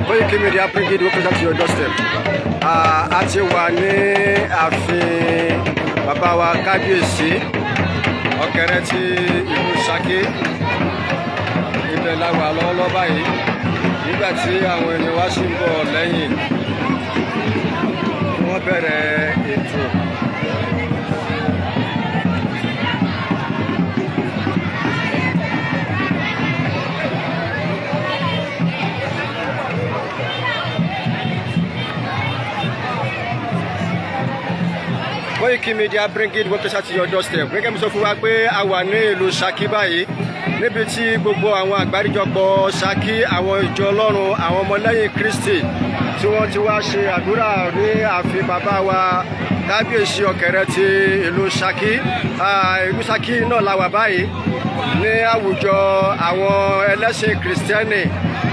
Koiki Media bring it closer to your doorstep. A ti wà ní ààfin bàbá wa Kábíyèsí Ọ̀kẹ́rẹ́ ti ìlú Ṣakí. Ibẹ̀ la wà lọ́wọ́lọ́wọ́ báyìí nígbà tí àwọn èèyàn wá sí ń bọ̀ lẹ́yìn, wọ́n bẹ̀rẹ̀ ètò. Koiki Media bring it closer to your doorstep. Gẹ́gẹ́ bí sọ fún wa pé a wà ní ìlú Ṣakí báyìí, níbi tí gbogbo àwọn àgbáríjọpọ̀ Ṣakí, àwọn ìjọ Ọlọ́run, àwọn ọmọlẹ́yìn Kristi tí wọ́n ti wá ṣe àdúrà ní ààfin bàbá wa Kábíyèsí Ọ̀kẹ́rẹ́ ti ìlú Ṣakí. Ìlú Ṣakí náà la wà báyìí ní àwùjọ àwọn ẹlẹ́sìn Kìrìsìtẹ́nì,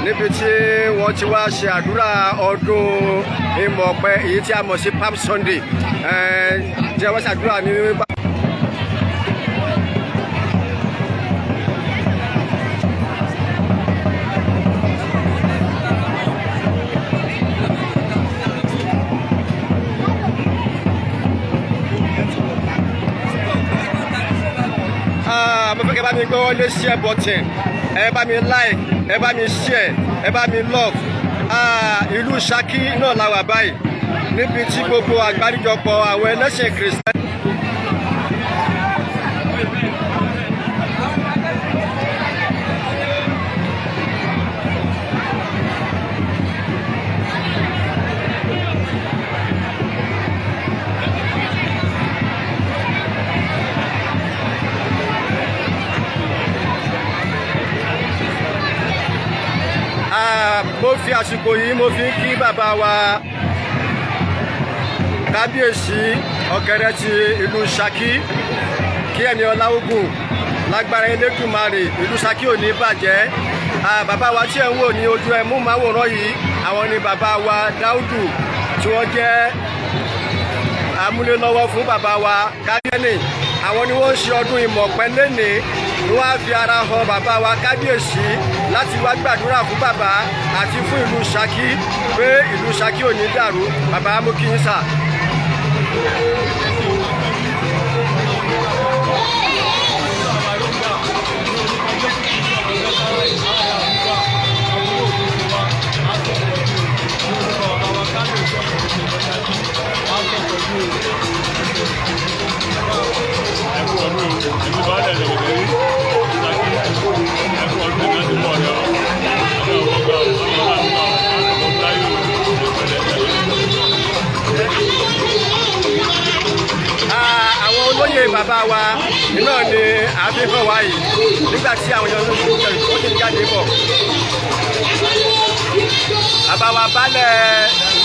níbi tí wọ́n ti wá ṣe àdúrà ọdún ìmọ̀ ọ̀pẹ, èyí tí a mọ̀ sí Palm Sunday, jẹ́ wọ́n ṣàdúrà ní. Mo fẹ́ kẹ́ bá mi gbọ́ lé share button, ẹ bá mi like, ẹ bá mi share, ẹ bá mi love. Ìlú Ṣakí náà la wà báyìí, níbi tí gbogbo àgbáríjọpọ̀ àwọn ẹlẹ́sìn Kìrìsìtẹ́nì. Mo fi àsìkò yìí, mo fi ń kí bàbá wa Kábíyèsí Ọ̀kẹ́rẹ́ ti ìlú Ṣakí, kí ẹ̀mí ọláwógùn lágbára Elédùmarè, ìlú Ṣakí ò ní bàjẹ́. Bàbá wa tí ẹ̀ ń wò ní ojú ẹ̀ mú máwòrán yìí, àwọn ni bàbá wa Dáúdù tí wọ́n jẹ́ amúlélọ́wọ́ fún bàbá wa kábíyèsí. Àwọn ni wọ́n ń ṣe ọdún ìmọ̀pẹ́ lénìí, ni wọ́n á fi ara hàn bàbá wa Kábíyèsí láti wá gbàdúrà fún bàbá àti fún ìlú Ṣakí pé ìlú Ṣakí ò ní dàrú. Bàbá, mú kí n sà. Ẹkú ọdún, èmi bá dẹ̀ lè rí Ṣakí. Ẹkú ọdún náà ti pọ̀ ní ọ ọdún ọgbà ọdún ọgbà ọdún láyé ìpẹ̀lẹ̀. Àwọn olóyè bàbá wa náà ni àfihàn wa yìí nígbà tí àwọn èèyàn ló ti ń jáde bọ̀. Bàbá wa Baálẹ̀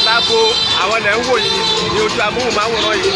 Lábo, àwọn ilẹ̀ ń wò yìí ní ojú amóhùnmáwòrán yìí.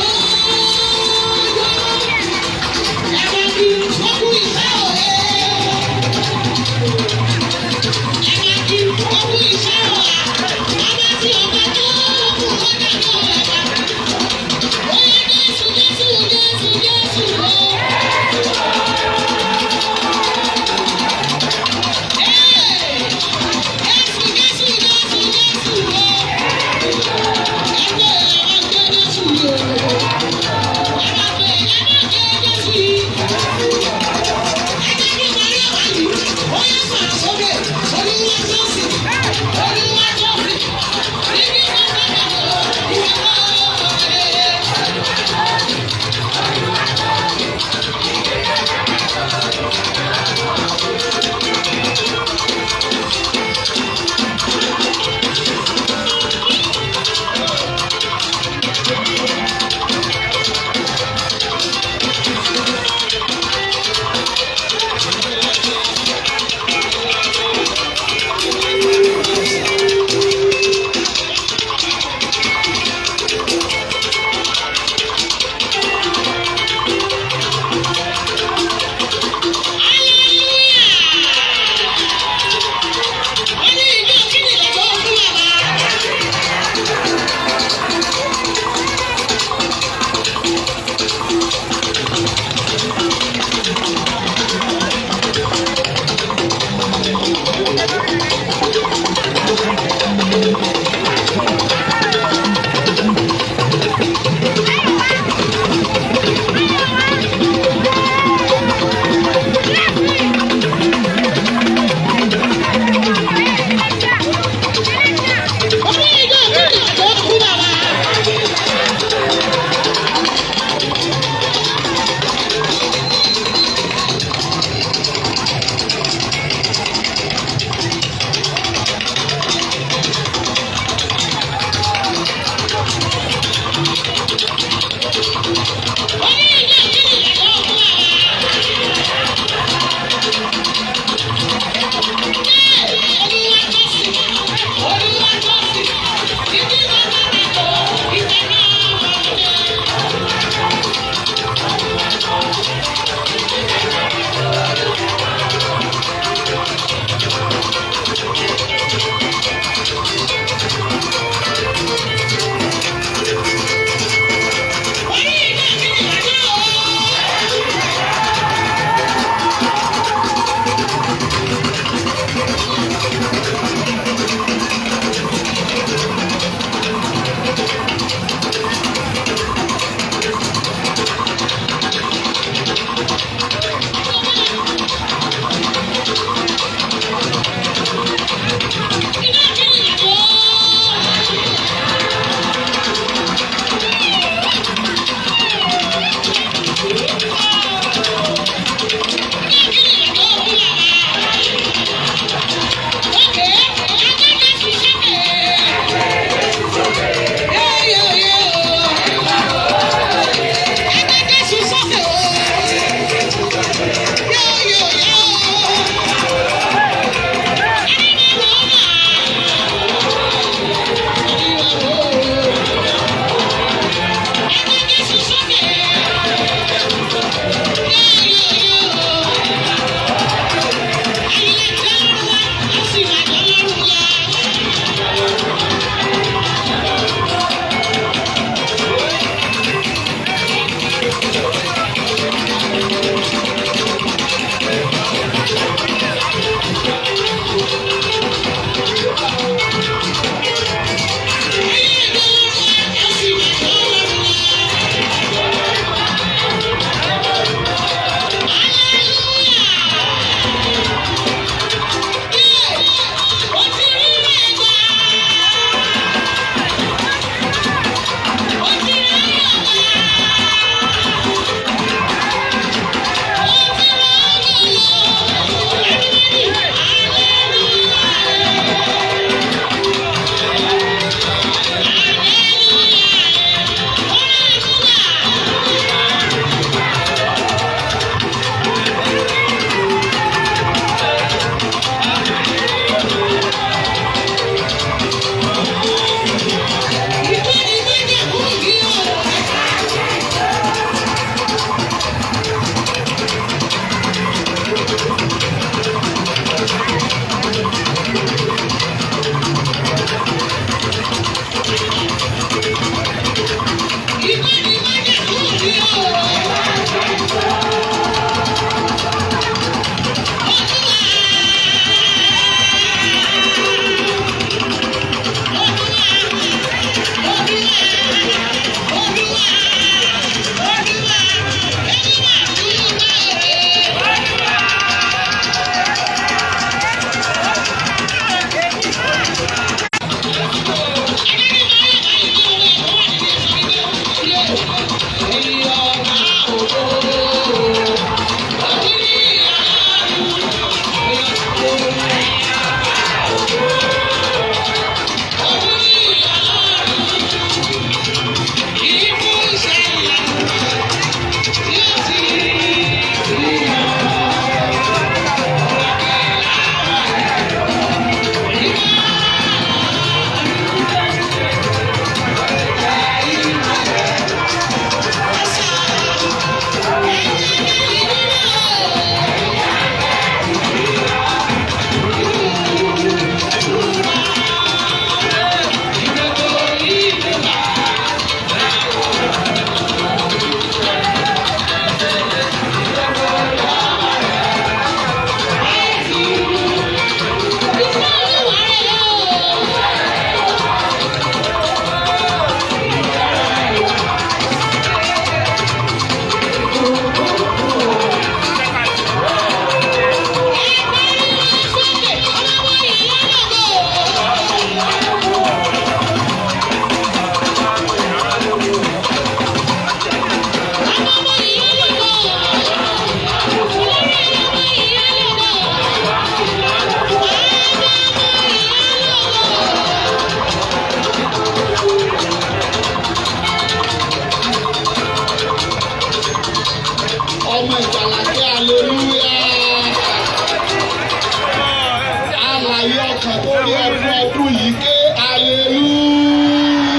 yìí ké hallelujah.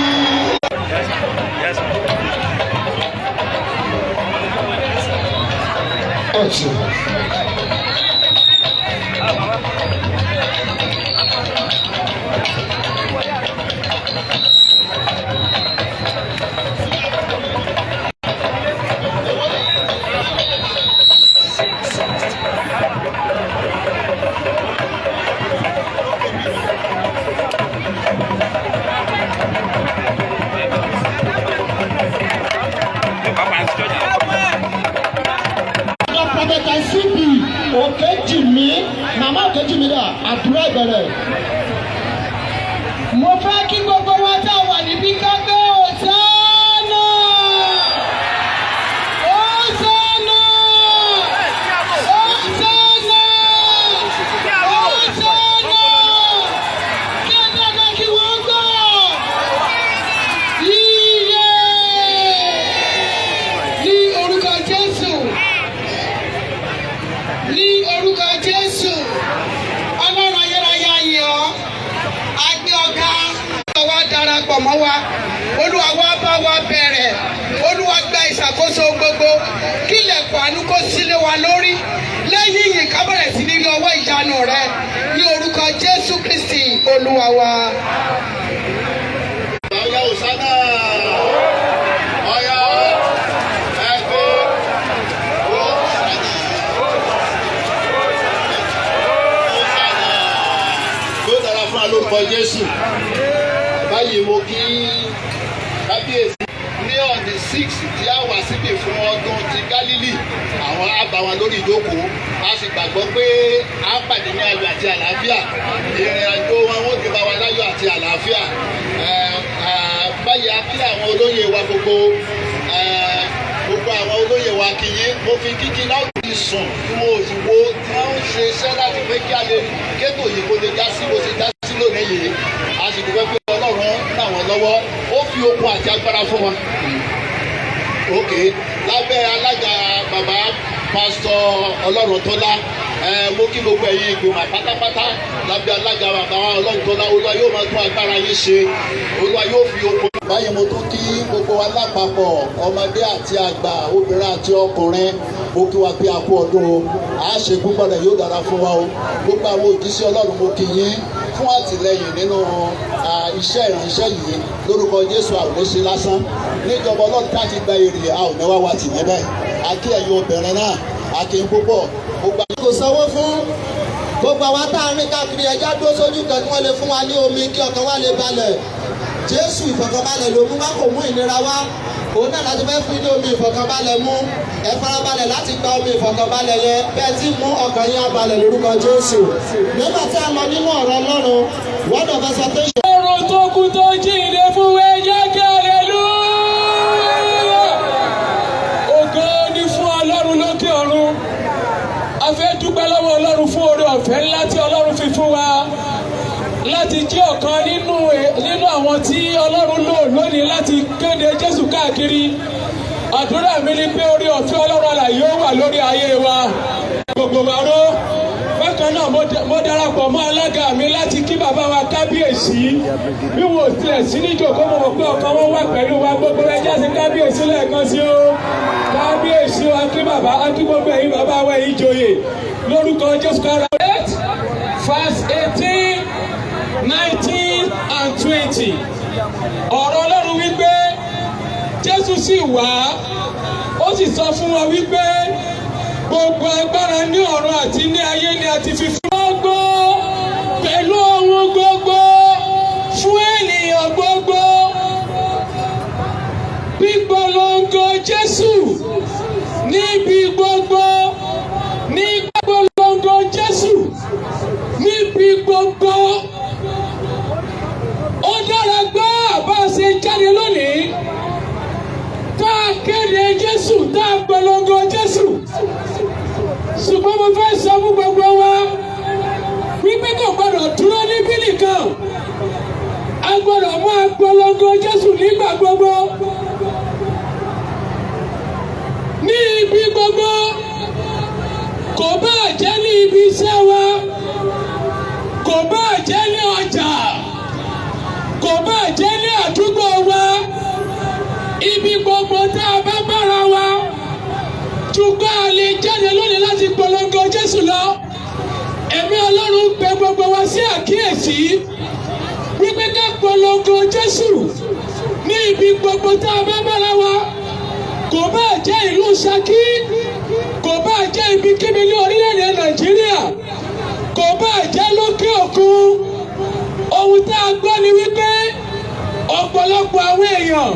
Ọ̀tún. Prophet CP Òkèjìmí, Màmá Òkèjìmí dà, àdúrà ìbẹ̀rẹ̀. Mo fẹ́ kí gbogbo wa tá a wà níbí ká gbé Hosanna! Hosanna! Hosanna! Hosanna! Kí ẹ dáadáa kí wọ́n gbọ́! Iye! Ní orúkọ Jésù! Ní orúkọ Jésù! Ọlọ́run ayérayé ayé ọ́, a gbé ọ̀gá wa darapọ̀ mọ́ wa. Olúwa wa bá wa bẹ̀rẹ̀. Olúwa gba ìṣàkóso gbogbo, kí ilẹ̀kùn àánú kó sílé wa lórí lẹ́yìn yìí, ká bẹ̀rẹ̀ sí ní rí ọwọ́ ìyanu rẹ ní orúkọ Jésù Kristi Olúwa wa. Ọ̀yá, Hosanna! Ọ̀yá, ẹgbẹ́ Hosanna! Hosanna! Yóò dára fún wa lórúkọ Jésù. Báyìí, mo kí kábíyèsí ní on the 6 tí a wà síbí fún ọdún ti Gálílì. Àwọn á bá wa lórí ìjókòó. A sì gbàgbọ́ pé a pàdé ní ayọ̀ àti àlàáfíà. Ìrìn àjò wọn, wọ́n ti bá wa láyọ̀ àti àlàáfíà. Báyìí, a kí àwọn olóyè wa gbogbo, gbogbo àwọn olóyè wa kì í mo fi kíkí láti sùn tí wọn ò sì wo tí wọ́n ń ṣe iṣẹ́ láti pé kí a lè kétò yìí kó lè já sí bó ṣe já sí lónìí yìí. A sì dúpẹ́ pé Ọlọ́run ràn wọ́n lọ́wọ́, ó fi okun àti agbára fún wọn. Ok, lábẹ́ alága, bàbá Pásítọ̀ Ọlọ́runtọ́lá, mo kí gbogbo ẹ̀yin ìgbìmọ̀ pátápátá lábẹ́ alága bàbá Ọlọ́runtọ́lá. Olúwa yóò máa tún agbára yín ṣe, Olúwa yóò fi okun. Báyìí, mo tún kí gbogbo wa lápapọ̀, ọmọdé àti àgbà, obìnrin àti ọkùnrin. Mo kí wa pé a kú ọdún o. A ṣe púpọ̀ rẹ̀, yóò dára fún wa o. Gbogbo àwọn òjíṣẹ́ Ọlọ́run, mo kí yín fún àtìlẹyìn nínú iṣẹ́ ìránṣẹ́ yìí. Lórúkọ Jésù, àwọn ò ṣe lásán níjọba Ọlọ́run tá a ti gba èrè, a ò ní wá wa tì níbẹ̀. A kí ẹ̀yin obìnrin náà, a kí n púpọ̀ gbogbo. Kò sanwó fún gbogbo àwa tá a rìn káàkiri, ẹja dúró sójú kan kí wọ́n lè fún wa ní omi kí ọkàn wa lè balẹ̀. Jésù ìfọ̀kànbalẹ̀ ló mú wá, kò mú ìnira wá. Òun náà láti fẹ́ fún ní omi ìfọ̀kànbalẹ̀ mú. Ẹ farabalẹ̀ láti gba omi ìfọ̀kànbalẹ̀ yẹn. Bẹ́ẹ̀ tí mú, ọkàn yín á balẹ̀ lórúkọ Jésù. Nígbà tí a lọ nínú ọ̀rọ̀ Ọlọ́run, word of exhortation. Ọlọ́run tó kú tó jíǹde fún ẹjẹ́ kí hallelujah. Ògo ni fún Ọlọ́run lókè ọ̀run. A fẹ́ dúpẹ́ lọ́wọ́ Ọlọ́run fún oore ọ̀fẹ́ ńlá tí Ọlọ́run fi fún wa láti jẹ́ ọ̀kan nínú àwọn tí Ọlọ́run lò lónìí láti kéde Jésù káàkiri. Àdúrà mi ni pé oore ọ̀fẹ́ Ọlọ́run alààyè ó wà lórí ayé wa gbogbo wa ró. Bákan náà, mo darapọ̀ mọ́ alága mi láti kí bàbá wa kábíyèsí. Bí wọn ò tilẹ̀ sí níjòkó, mo mọ̀ pé ọkàn wọn wà pẹ̀lú wa. Gbogbo ẹjẹ́ sí kábíyèsí lẹ́ẹ̀kan sí o. Kábíyèsí wa, kí bàbá, á kí gbogbo ẹ̀yin bàbá wa, ẹ̀yin ìjòyè, lórúkọ Jésù kára. 8 verse 18, 19 and 20. Ọ̀rọ̀ Ọlọ́run wípé, Jésù sì wá, ó sì sọ fún wọn wípé, "Gbogbo agbára ní ọ̀run àti ní ayé ni a ti fi fún gbogbo pẹ̀lú ohun gbogbo fún ènìyàn gbogbo." Pípolongo Jésù níbi gbogbo, ní pípolongo Jésù níbi gbogbo, ó dára gbọ́. Bá a ṣe jáde lónìí, tá a kéde Jésù, tá a polongo Jésù, ṣùgbọ́n mo fẹ́ sọ fún gbogbo wa wípé kò gbọdọ̀ dúró níbí nìkan. A gbọdọ̀ máa polongo Jésù nígbà gbogbo, ní ibi gbogbo, kò bá jẹ́ ní ibi iṣẹ́ wa, kò bá jẹ́ ní ọjà. Jésù lọ. Ẹ̀mí Ọlọ́run ń pe gbogbo wa sí àkíyèsí wípé ká polongo Jésù ní ibi gbogbo tá a bá bára wa. Kò bá jẹ́ ìlú Ṣakí, kò bá jẹ́ ibikíbi ní orílẹ̀-èdè Nàìjíríà, kò bá jẹ́ lókè òkun. Ohun tá a gbọ́ ni wípé ọ̀pọ̀lọpọ̀ àwọn èèyàn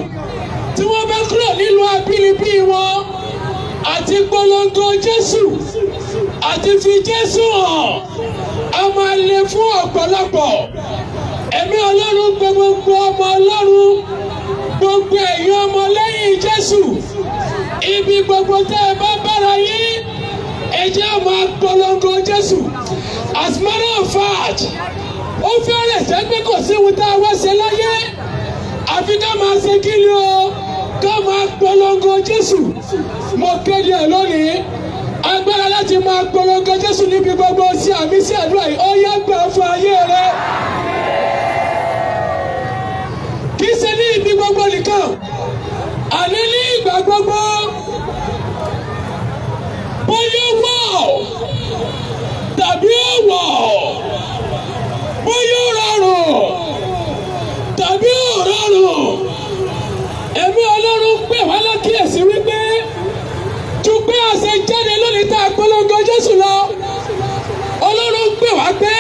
tí wọ́n bá kúrò nílùú abínibí wọn àti polongo Jésù àti fi Jésù hàn a máa le fún ọ̀pọ̀lọpọ̀. Ẹ̀mí Ọlọ́run pé gbogbo ọmọ Ọlọ́run, gbogbo ẹ̀yin ọmọ lẹ́yìn Jésù, ibi gbogbo tẹ́ ẹ bá bára yín, ẹ jẹ́ máa polongo Jésù. As matter of fact, ó fẹ́rẹ̀ jẹ́ pé kò sí ohun tá a wá ṣe láyé àfi ká máa ṣe kí ni o, ká máa polongo Jésù. Mo kéde ẹ̀ lónìí, agbára láti máa polongo Jésù níbi gbogbo, sí àmì sí àdúrà yìí, ó yá gbà fún ayé rẹ. Kì í ṣe ní ibi gbogbo nìkan, àní ní ìgbà gbogbo. Bóyá wọ̀ tàbí ó wọ̀, bóyá ó rọrùn tàbí ó rọrùn, ẹ̀mí Ọlọ́run pè wá lákíyèsí wípé ju pé a ṣe jáde lónìí tá a polongo Jésù lọ, Ọlọ́run pè wá pé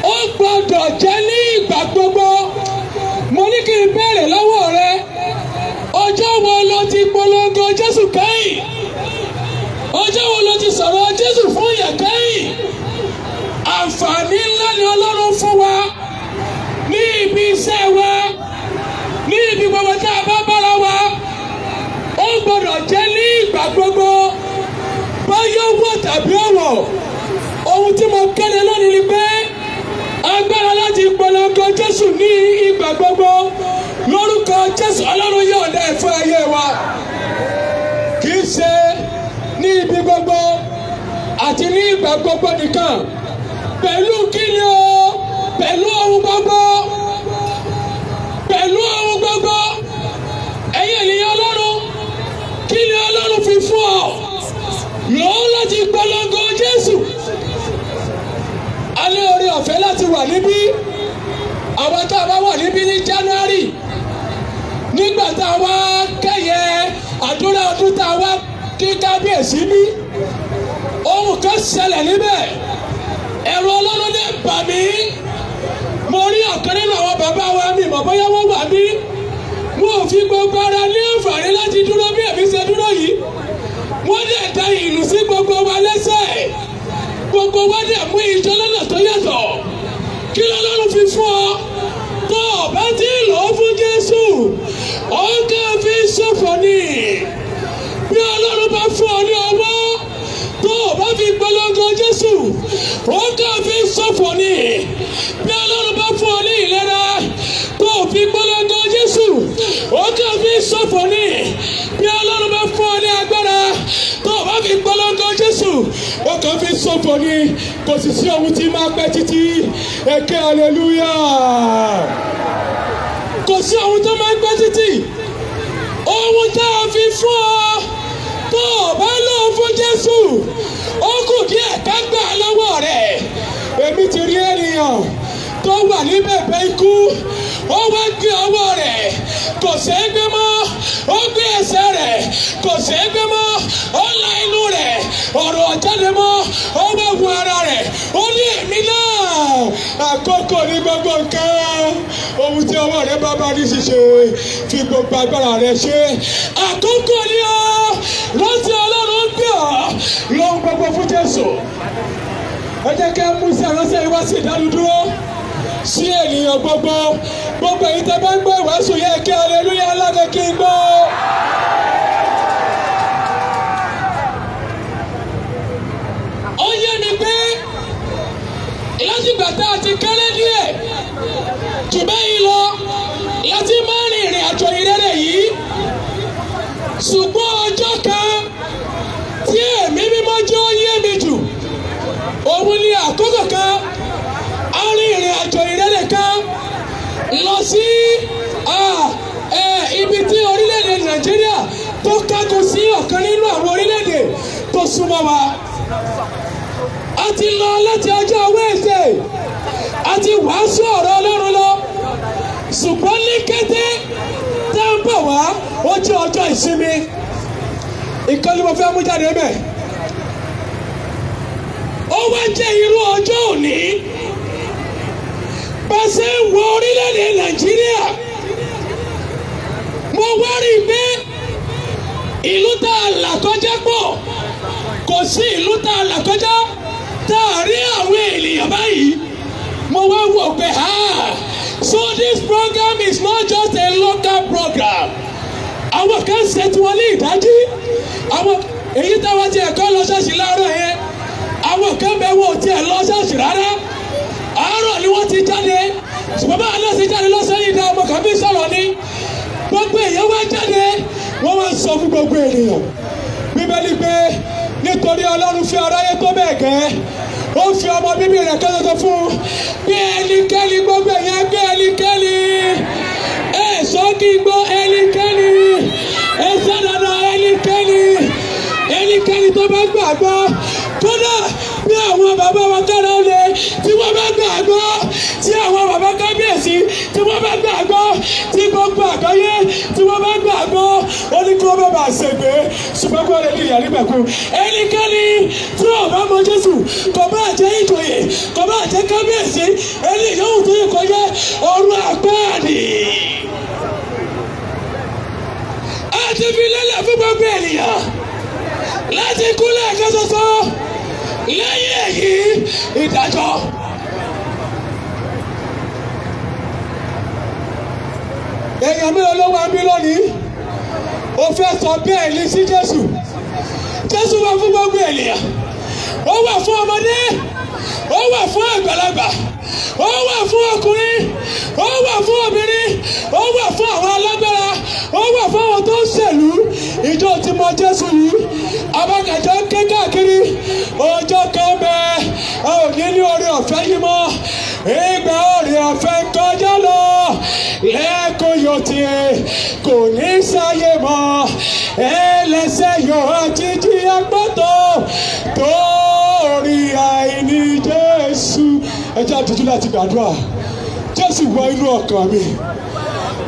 ó gbọ́dọ̀ jẹ́ ní ìgbà gbogbo. Mo ní kí n béèrè lọ́wọ́ rẹ, ọjọ́ wo lo ti polongo Jésù kẹ́yìn? Ọjọ́ wo lo ti sọ̀rọ̀ Jésù fún yẹn kẹ́yìn? Àǹfààní ńlá ni Ọlọ́run fún wa ní ibi iṣẹ́ wa, ní ibi gbogbo tá a bá bára wa. Ó gbọ́dọ̀ jẹ́ ní ìgbà gbogbo, báyọ̀ wọ̀ tàbí ọ̀wọ̀. Ohun tí mo kéde lónìí ni pé agbára láti polongo Jésù ní ìgbà gbogbo, lórúkọ Jésù Ọlọ́run yóò dá ẹ̀fọ́ ayé wa. Kì í ṣe ní ibi gbogbo àti ní ìgbà gbogbo nìkan, pẹ̀lú kíni o, pẹ̀lú ohun gbogbo, pẹ̀lú ohun gbogbo. Ẹ̀yin ènìyàn Ọlọ́run, kí ni Ọlọ́run fi fún ọ? Lọ́wọ́ láti polongo Jésù. A ní oore ọ̀fẹ́ láti wà níbí. Àwọn tá a bá wà níbí ní January, nígbà tá a wá kẹ́yẹ àdúrà ọdún tá a wá kí kábíyèsí bí, ohun kan ṣẹlẹ̀ níbẹ̀. Ẹ̀rù Ọlọ́run dẹ̀ bà mí. Mo rí ọ̀kan nínú àwọn bàbá wa, mi mọ̀ bóyá wọ́n wà bí. Wọn ò fi gbogbo ara ní àǹfààní láti dúró bí èmi ṣe dúró yìí. Wọ́n dẹ̀ da ìlú sí gbogbo wa lẹ́sẹ̀. Gbogbo wa dẹ̀ mú ìjọ lọ́nà tó yàtọ̀. Kí lọ́lọ́run fi fún ọ? Tó o bá ti lò ó fún Jésù, ó kàn fi ṣòfò ni. Bí Ọlọ́run bá fún ọ ní ọwọ́, tó o bá fi polongo Jésù, ó kàn fi ṣòfò ni. Bí Ọlọ́run bá fún ọ ní ìlera, tó o fi polongo Jésù, ó kàn fi ṣòfò ni. Bí Ọlọ́run bá fún ọ ní agbára, tó o bá fi polongo Jésù, ó kàn fi ṣòfò ni. Kò sì sí ohun tí máa pẹ́ títí. Ẹ̀kẹ́ hallelujah. Kò sí ohun tó máa pẹ́ títí. Ohun tá a fi fún ọ, tó o bá lò fún Jésù, ó kù díẹ̀ ká gbà lọ́wọ́ rẹ̀. Èmi ti rí ènìyàn tó wà ní bẹ̀bẹ̀ ikú, ó wá gbé ọwọ́ rẹ̀, kò ṣeé gbé mọ́, ó gbé ẹsẹ̀ rẹ̀, kò ṣeé gbé mọ́, ó la inú rẹ̀, ọ̀rọ̀ jáde mọ́, ó wá wo ara rẹ̀, ó ní èmi náà. Àkókò ní gbogbo nǹkan, ohun tí ọwọ́ rẹ bá bá ní ṣíṣe, fi gbogbo agbára rẹ ṣe. Àkókò ní ọ, rántí Ọlọ́run ń gbé ọ lóhun gbogbo fún Jésù. Ẹ jẹ́ kí a mú sí àránṣẹ́ yìí wá sí ìdánudúró sí ènìyàn gbogbo. Gbogbo èyí tẹ́ bá ń gbọ́ ìwàásù yẹ kí hallelujah alága kí n gbọ́. Ó yé mi pé látìgbà tá a ti kéré díẹ̀ jù bẹ́yìn lọ láti máa rin ìrìn àjò ìrere yìí. Ṣùgbọ́n ọjọ́ kan tí ẹ̀mí mímọ́ jẹ́ ó yé mi jù, òun ni àkókò kan a rin ìrìn àjò ìrere kan lọ sí ibi tí orílẹ̀-èdè Nàìjíríà tó kágun sí ọ̀kan nínú àwọn orílẹ̀-èdè tó súnmọ́ wa. A ti lọ láti ọjọ́ Wednesday, a ti wàásù ọ̀rọ̀ Ọlọ́run lọ, ṣùgbọ́n ní kété tá ń bọ̀ wá, ó jẹ́ ọjọ́ ìsinmi. Ìkànnì mo fẹ́ mú jáde bẹ́ẹ̀, ó wá jẹ́ irú ọjọ́ òní bá ṣe ń wo orílẹ̀-èdè Nàìjíríà. Mo wá rí i pé ìlú tá a là kọjá pọ̀, kò sí ìlú tá a là kọjá tá a rí àwọn ènìyàn báyìí. Mo wá wò pé, ah, so this program is not just a local program. Àwọn kan ṣe tiwọn ní ìdájí, àwọn èyí táwọn ti ẹ̀kọ́ lọ ṣọ́ọ̀ṣì láàárọ̀ yẹn, àwọn kan bẹ wọ́n ò tiẹ̀ lọ ṣọ́ọ̀ṣì rárá, àárọ̀ ni wọ́n ti jáde. Ṣùgbọ́n báwa náà ti jáde lọ́sẹ̀ yìí dá ọmọ kan bí sọ̀rọ̀ ni gbogbo èèyàn wá jáde, wọ́n wá sọ fún gbogbo ènìyàn. Bíbélì pé nítorí Ọlọ́run fi aráyé tó bẹ́ẹ̀ gẹ́, ó fi ọmọ bíbí rẹ̀ kan ṣoṣo fún un, bí ẹnikẹ́ni, gbogbo èèyàn gbé ẹnikẹ́ni ẹ sọ kí n gbọ́, ẹnikẹ́ni ẹ sọ dandan, ẹnikẹ́ni, ẹnikẹ́ni tó bá gbàgbọ́, kódà bí àwọn bàbá wa kára lè tí wọ́n bá gbàgbọ́, tí àwọn bàbá kábíyèsí tí wọ́n bá gbàgbọ́, tí gbogbo àgbáyé tí wọ́n bá gbàgbọ́, ó ní kí wọ́n bá bàa ṣègbè, ṣùgbọ́n kí wọ́n lè ní ìyà nígbàkú. Ẹnikẹ́ni tí ò bá mọ Jésù, kò bá jẹ́ ìjòyè, kò bá jẹ́ kábíyèsí, ẹni yòówù tó yẹ kọjá ọ̀run àpáàdì. A ti fi lélẹ̀ fún gbogbo ènìyàn láti kú lẹ́ẹ̀kan ṣoṣo, lẹ́yìn èyí ìdájọ́. Èèyàn mélòó ló wà ń bí lónìí? O fẹ́ sọ bẹ́ẹ̀ ní sí Jésù. Jésù wà fún gbogbo ènìyàn. Ó wà fún ọmọdé, ó wà fún àgbàlagbà, ó wà fún ọkùnrin, ó wà fún obìnrin, ó wà fún àwọn alágbára, ó wà fún àwọn tó ń ṣèlú. Ìjọ tí mọ Jésù yìí abákàjọ ń ké káàkiri. Ọjọ́ kan bẹ, a ò ní ní oore ọ̀fẹ́ yìí mọ́. Ìgbà oore ọ̀fẹ́ kọjá lọ, lẹ́kùn yóò tiẹ̀ kò ní sáyé mọ́, ẹlẹ́sẹ̀ yóò jíjí agbọ́tọ̀ torí àìní Jésù. Ẹ jẹ́ àtúntò láti gbàdúrà. Jésù, wọ inú ọkàn mi.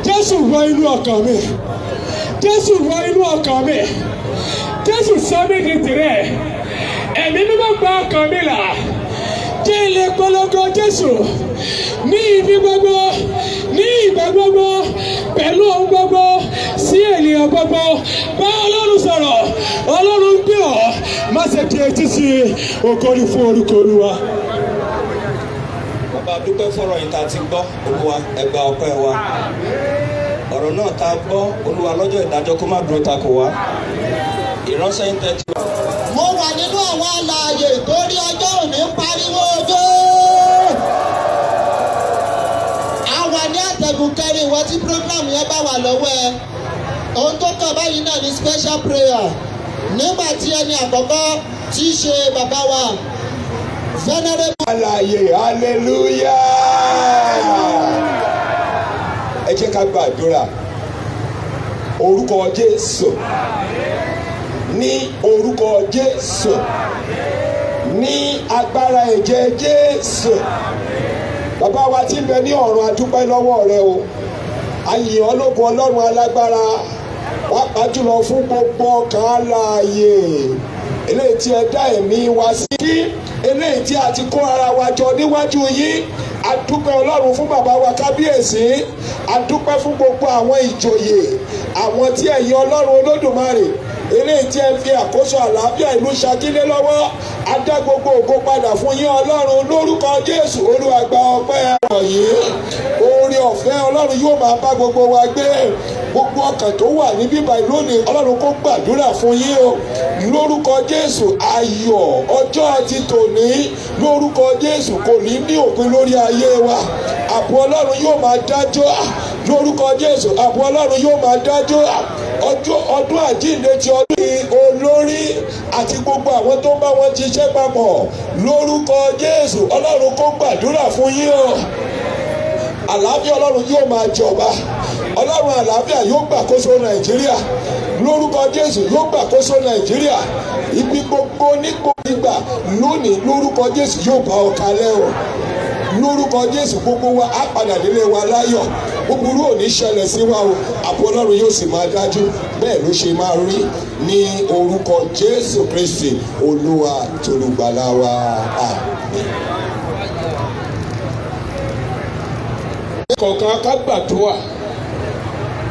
Jésù, wọ inú ọkàn mi. Jésù, wọ inú ọkàn mi. Jésù, sọ mí di tìrẹ. Ẹ̀mí Mímọ́, gba ọkàn mi là, kí n lè polongo Jésù ní ibi gbogbo, ní ìgbà gbogbo, pẹ̀lú ohun gbogbo, sí ènìyàn gbogbo. Bá Ọlọ́run sọ̀rọ̀. Ọlọ́run ń gbé ọ, má ṣe di etí sí i. Ògo ni fún orúkọ Olúwa. Bàbá, dúpẹ́ fọ́rọ̀ yìí tá a ti gbọ́. Olúwa, ẹ gba ọpẹ́ wa. Ọ̀rọ̀ náà tá a gbọ́, Olúwa, lọ́jọ́ ìdájọ́, kó má dúró takò wá. Ìránṣẹ́ yín tẹ́tí. Mo wà nínú àwọn alààyè torí ọjọ́ òní ń pariwo ògo. A wà ní àtẹ̀gùn kẹrin. Ìwọ tí program yẹn bá wà lọ́wọ́ ẹ, ohun tó kàn báyìí náà ní special prayer, nígbà tí ẹni àkọ́kọ́ tí í ṣe bàbá wa Venerable. Alààyè, hallelujah! Ẹ jẹ́ ká gbàdúrà. Orúkọ Jésù, ní orúkọ Jésù, ní agbára ẹ̀jẹ̀ Jésù, Bàbá wa tí ń bẹ ní ọ̀run, a dúpẹ́ lọ́wọ́ rẹ o. A yìn ọ́ lógo, Ọlọ́run alágbára, pàápàá jùlọ fún gbogbo ọkàn alààyè eléyìí tí ẹ dá ẹ̀mí wa sí, eléyìí tí a ti kó ara wa jọ níwájú yín. A dúpẹ́, Ọlọ́run, fún bàbá wa kábíyèsí. A dúpẹ́ fún gbogbo àwọn ìjòyè, àwọn tí ẹ̀yin Ọlọ́run Olódùmarè eléyìí tí ẹ fi àkóso àlàáfíà ìlú Ṣakí lé lọ́wọ́. A dá gbogbo ògo padà fún yín, Ọlọ́run, lórúkọ Jésù. Olúwa, gba ọpẹ́ wọ̀nyí. Oore ọ̀fẹ́ Ọlọ́run yóò máa bá gbogbo wa gbé. Gbogbo ọkàn tó wà ní bíbá lónìí, Ọlọ́run kó gbàdúrà fún yín o, lórúkọ Jésù. Ayọ̀ ọjọ́ ti tòní, lórúkọ Jésù, kò ní ní òpin lórí ayé wa. Ààbò Ọlọ́run yóò máa dájọ́ lórúkọ Jésù. Ààbò Ọlọ́run yóò máa dájọ́. Ọjọ́ ọdún àjíǹde ti ọdún yìí, olórí àti gbogbo àwọn tó ń bá wọn ṣiṣẹ́ papọ̀, lórúkọ Jésù, Ọlọ́run kó gbàdúrà fún yín o. Àlàáfíà Ọlọ́run yóò máa jọba. Ọlọ́run àlàáfíà yóò gbàkóso Nàìjíríà lórúkọ Jésù, yóò gbàkóso Nàìjíríà ibi gbogbo nípò. gbà lónìí, lórúkọ Jésù, yóò bá ọ kalẹ̀ o. Lórúkọ Jésù, gbogbo wa á padà délé wa láyọ̀. Búburú ò ní ṣẹlẹ̀ sí wa o. Àbò Ọlọ́run yóò sì máa dájú. Bẹ́ẹ̀ ló ṣe máa rí ní orúkọ Jésù Kristi, Olúwa tolùgbàlà wa. Àmín. Kọ̀ọ̀kan ká gbàdúrà.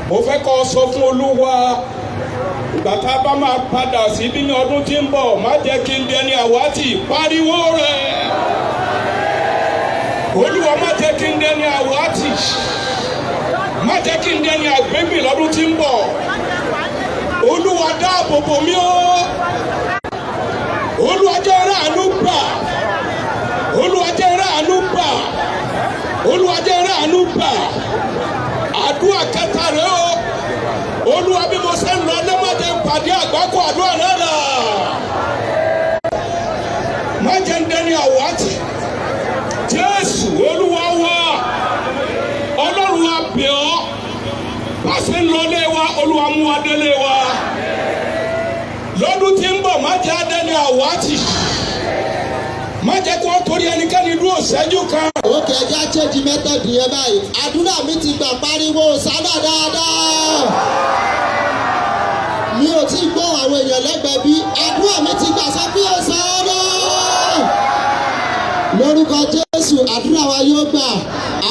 Mo fẹ́ kọ́ sọ fún Olúwa, ìgbà tá a bá máa padà sí nínú ọdún tí ń bọ̀, má jẹ́ kí n dẹni àwátì. Pariwo rẹ̀. Olúwa, má jẹ́ kí n dẹni àwátì, má jẹ́ kí n dẹni àgbégbè lọ́dún tí ń bọ̀. Olúwa, dáàbò bò mí o. Olúwa, jẹ́ ráàánú gbà. Olúwa, jẹ́ ráàánú gbà. Olúwa, jẹ́ ráàánú gbà. Àdúrà kẹta rẹ o. Olúwa, bí mo ṣe ń lọ lọ́mọdé pàdé àgbákò. Àdúrà náà rà, má jẹ́ ń dẹni àwátì. Jésù Olúwa wa. Ọlọ́run, wa bẹ̀ ọ́. Bá ṣe ń lọlé wa, Olúwa, mú wa délé wa lọ́dún tí ń bọ̀. Má jẹ́ adẹ́ni àwátì, má jẹ́ kí wọ́n torí ẹnikẹ́ni dúró ṣẹ́jú kan. Okay, ẹ jẹ́ á change method yẹn báyìí. Àdúrà mi ti gbà, pariwo sálà dáadáa. Mi ò tí ì gbọ́ àwọn èèyàn lẹ́gbẹ̀ẹ́ bí. Àdúrà mi ti gbà, sọ pé ó sáré. Lórúkọ Jésù, àdúrà wa yóò gbà.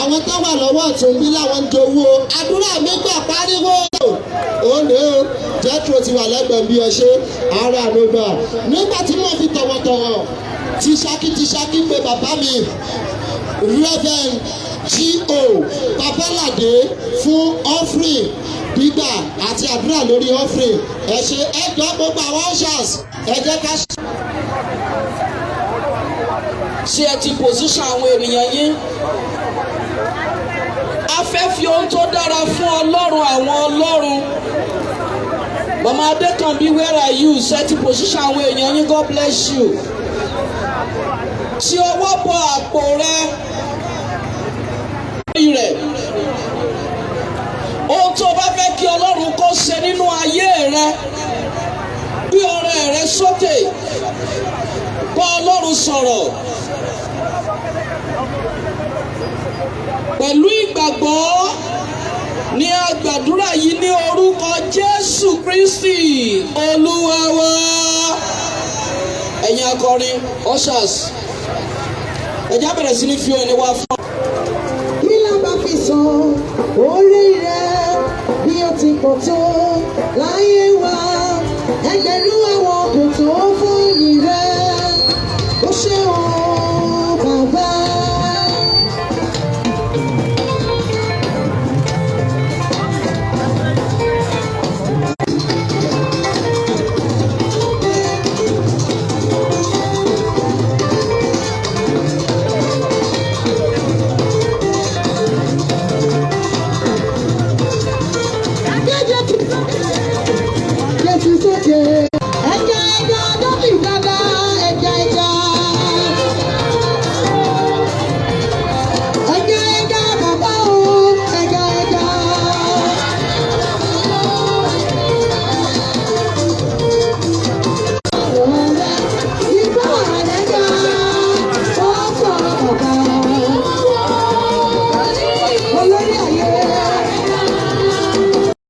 Àwọn tó wà lọ́wọ́ ọ̀tún bí láwọn ń jowó. Àdúrà mi gbà, pariwo. Ó lè o, Jethro ti wà lẹ́gbẹ̀ẹ́ bí. Ẹ ṣe ara ló gbà. Nígbà tí mo fi tọ̀wọ̀tọ̀wọ̀ ti Ṣakí ti Ṣakí pé bàbá mi, Reverend G.O. Babalade, fún offering gbígbà àti àdúrà lórí offering. Ẹ ṣe. Ẹ jọ, gbogbo àwọn ushers, ẹ jẹ́ ká. Ṣé ẹ ti position àwọn ènìyàn yín? A fẹ́ fi ohun tó dára fún Ọlọ́run àwọn ọlọ́run. Mama Adékànbí, where are you? Ṣé ẹ ti position àwọn èèyàn yín? God bless you. Tí ọwọ́ bọ àpò rẹ rẹ̀, ohun tó bá fẹ́ kí Ọlọ́run kó ṣe nínú ayé rẹ, gbé ọrẹ rẹ sókè, bá Ọlọ́run sọ̀rọ̀ pẹ̀lú ìgbàgbọ́. Ní àgbàdúrà yìí ní orúkọ Jésù Kristi Olúwa wa. Ẹ̀yin akọrin, ushers, ẹ jẹ́ á bẹ̀rẹ̀ sí ní fi ohun wa fún. Kí la bá fi san orí rẹ bí ó ti pọ̀ tó láyé wa? Ẹgbẹ̀rún àwọn kò tó fún.